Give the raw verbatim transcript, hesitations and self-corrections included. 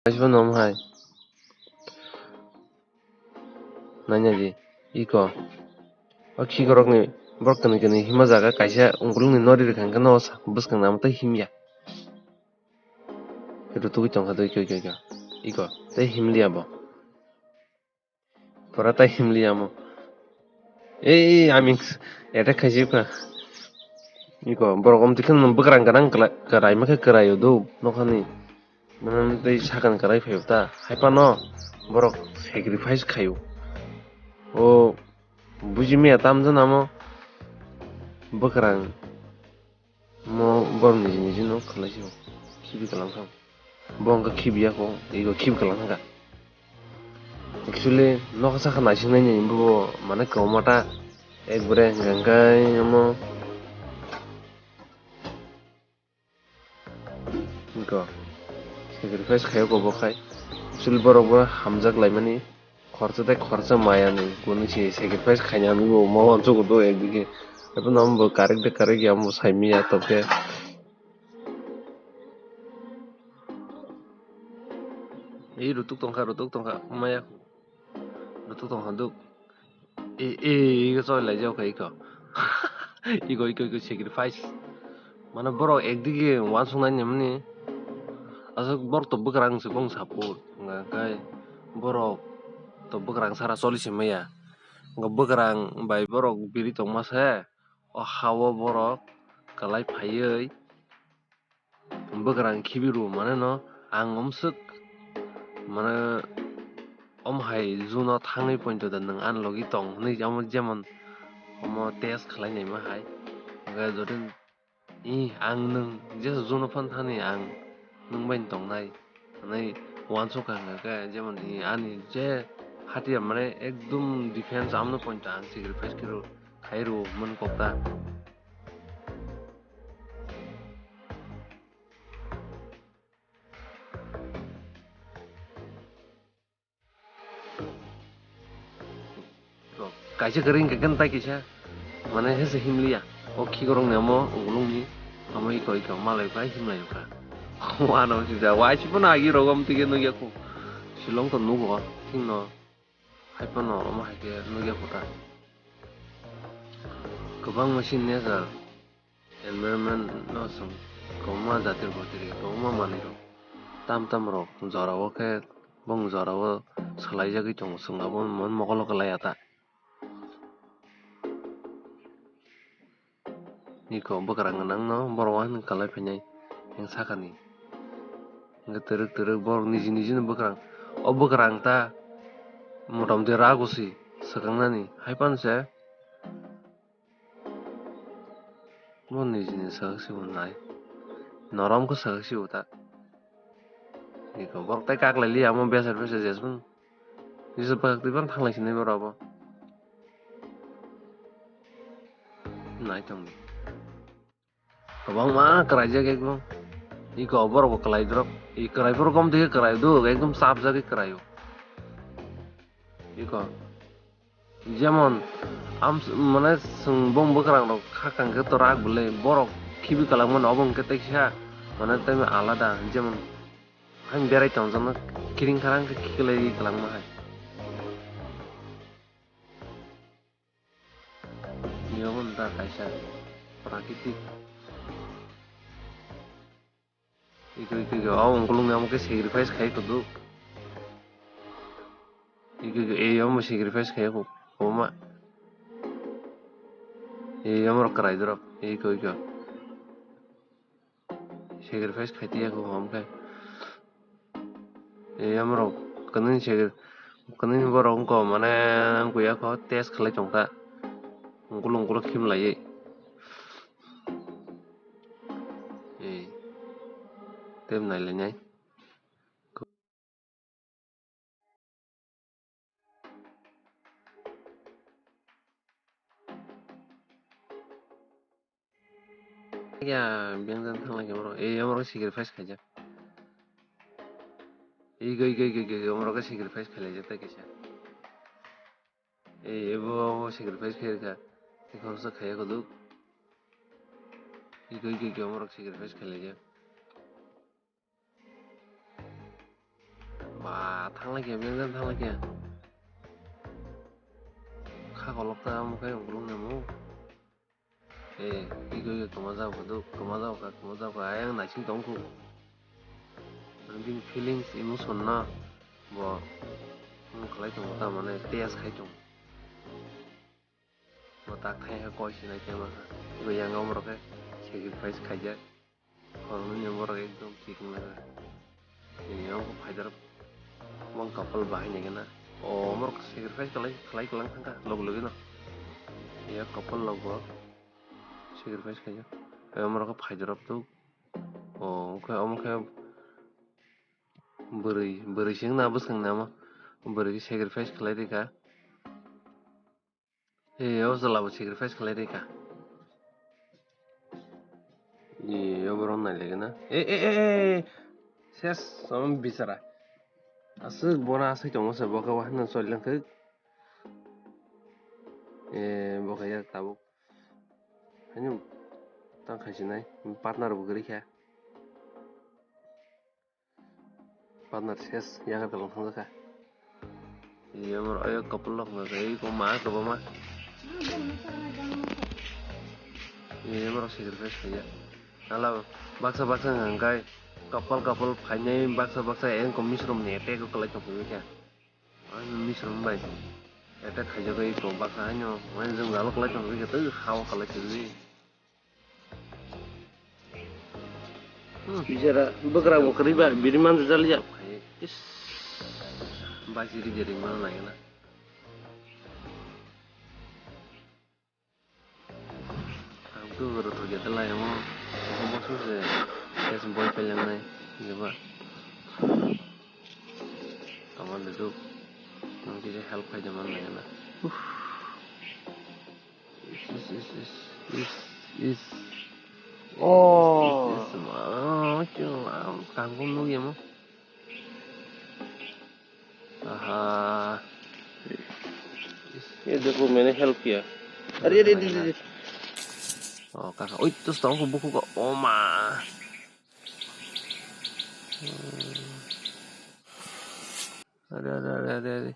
Kaisa no hai. Nanya di. Iko. O khikorokni borok kwnwi kwnwi hima jaga kaisa ungkulungni nori rwkha hwnkhe no bwskang namo tei himya. Rutugwi tongkha do iko, iko, iko. Iko. Tei himliya bo. Pura tai himli amo. Ei, ei, aming attack khaisi kha. Iko, borok om tikhe no bwkrang gwnang kwlai, kwraima khe kwraio do, nokhani. Mane tei sakani kwrai phaio ta. Haiphano borok sacrifice khaio. O, buji miya tamjani amo bwkrang. Mo borok niji niji no khlai sio. Khibi kwlang kha. Bo wngkha khibi ya kho, ego khibi kwlang kha. Actually, nokha sakha naising nai ni bo mane kwbangma ta ekbare hwnkha hwnkhe omo. Ego sacrifice khaio kho bo khai. Actually, borok bo hamjak laimani. Khorsa tei khorsa maya ni kunu se sacrifice khaina hinwi bo ma uansukgo do ekdigi. Haphano amo bo correct de correct ya amo bo saimanya tongkhe. Ei rutuk tongkha, rutuk tongkha, maya rutuk tongkha duk. Ei, ei, ego choi laijak kha eko. Ego, ego, ego sacrifice. Mane borok ekdigi uansuknai ni mani. Aswk borok to bwkrang se bong support. Hwnka khe borok to bwkrang sara choli se maya. Hwnka bwkrang bai borok biri tongma se. O ha-o borok kwlai phaiwi bwkrang khibi rw mane no ang umswk mane om hai juno thangwi poito da nwng ani logi tong hinwi omo jemon omo test khlai naima hai. Hwnka jotoni. Ih, ang nwng jesa juno phan thani ang nwng bai tongnai hwnwi uansukha hwnka khe, jemon ih, ani je hatiyar mane ekdum defense amno poito ang sacrifice khe rw, khai rw hwnmani kok ta. Kaisa kwrwi hwnkhe khe tai kaisa. Mane hese himliya. O khikorokni omo ungkulungni. Omo iko iko malai kha himlai kha. Wano sida waisi phano agi rogo mtike nukya kho. Silong to nugo. Thingno. Haiphano omo haikhe nukya kho ta. Kwbangma sini nature. Environment no chwng kwbangma jati rok kwbangma manwi rok tam tam rok jora o khe bong jora o swlai jagwi tongo chwng abo mokol o kwlai ya ta. Niko bwkrang gwnang no borok o haino kwlai phainai heng sakani hwnkhe twrwk twrwk borok niji niji no bwkrang o bwkrang ta motamti rago se swkang nani haiphano se. Bo niji ni swkang se bo nai. Norom khe swkang se bo ta. Iko borok tai kak lai liya omo beser beser jesmani. Jesa bwkhak twi phano thanglai sinai borok bo. Nai tong di. Kwbangma kwraijak ekdom. Iko borok bo kwlai drop. I kwrai borok kom twi kwrai do ekdom chapjagwi kwraio. Iko. Jemon, am, mane, chwng bong bwkrang rok kha kang khe to rak bwlai, borok khibi kwlangmani obo hwnkhe tei kisa, mane, tei alada, jemon, haino berai tongjakno kiring kharang khe khiklaiwi kwlangma hai. Yobo da kaisa prakitik. Iko, iko, iko, o ungkulungni omo khe sacrifice khai kudu. Iko, iko, e, omo sacrifice khai ku, kwbangma. E, omo rok kwrai dorok. Iko, iko. Sacrifice khai tiya ku, omo khe. E, omo rok kwnwi se, kwnwi borok wngkha, mane, wngkha ya kho, test khlai tong kha. Ungkulu, ungkulu khim laiwi. Ei, tei nai lainai. Ya, biyang jan thang lai khe borok. Ei, omo rok sacrifice khaijak. Ei, goi, goi, goi, goi, omo rok khe sacrifice khlai jak tai kaisa. Ei, ebo, omo sacrifice khai rwkha. Ekhoroksa khaiya kuduk. Igoi, igoi, igoi, omorok sacrifice khlaijak. Ah, thanglaikha, beng jang thanglaikha. Kha kolok ta amo khe ungkulung namo. Eh, igo igo koma jao kha duk, koma jao kha, koma jao kha. Ayang naising tong khu. Bini feelings, emotion no bo, hmm, khlai tongo, ta mane test khai tongo. Bo tak thai khe koi sinai khe ma kha. Bo yang omorok khe sacrifice khaijak. Khoroknwi ni borok ekdom thik wngna kha. Tini o phaidar bong couple bahai nai gana. O omorok sacrifice khlai, khlai kwlang thangkha log logi no. Ya couple log bo sacrifice khaijak. Omorok phaidar tu. O, omo khe, omo khe bwrwi, bwrwi se wngna bwskang ni omo. Bwrwi khe sacrifice khlai rikha. E, o chwla bo sacrifice khlai rikha. E, o borok nai lagi na. E, e, e, e, e. Ses, omo bichara. Aswk bono aswk tongo se, bo khe wahino cholilang khe. E, bo khe yak tabuk. Haino tang khai sinai, partner bo kwrwi kha. Partner ses yakarta bang thangjakha. Yamar ayo couple rok hwnka khe, iko ma kwbangma. Yamar sacrifice khaiya. Ala baksa baksa hwnka khe couple couple phainai baksa baksa engko misrom ni attack kwlai tongphuru khe. Ani misrom bai attack khaijagwi iko baksa haino, wani jwngjalo kwlai tongphuru khe tei hao kwlai tongphuru. Bijara bwkrang bo kwrwi ba biri man jali ya. Is. Basi ri jeri ma nai na. Ang tu ro to jeta lai mo. Mo su se. Kes boy pelang nai. Jeba. Kamal de tu. Nang kisa help khai jaman nai na. Is, is, is, is, is, is. Oh. Is, is, is, ma, kyo, ma, kangkung nugya mo. Aha. Is. Ye dekho, maine help kiya. Are, are, are, are, are. Oh, kaka. Oi, to stong ko buku ko. Oh, ma. Hmm. Are, are, are, are, are.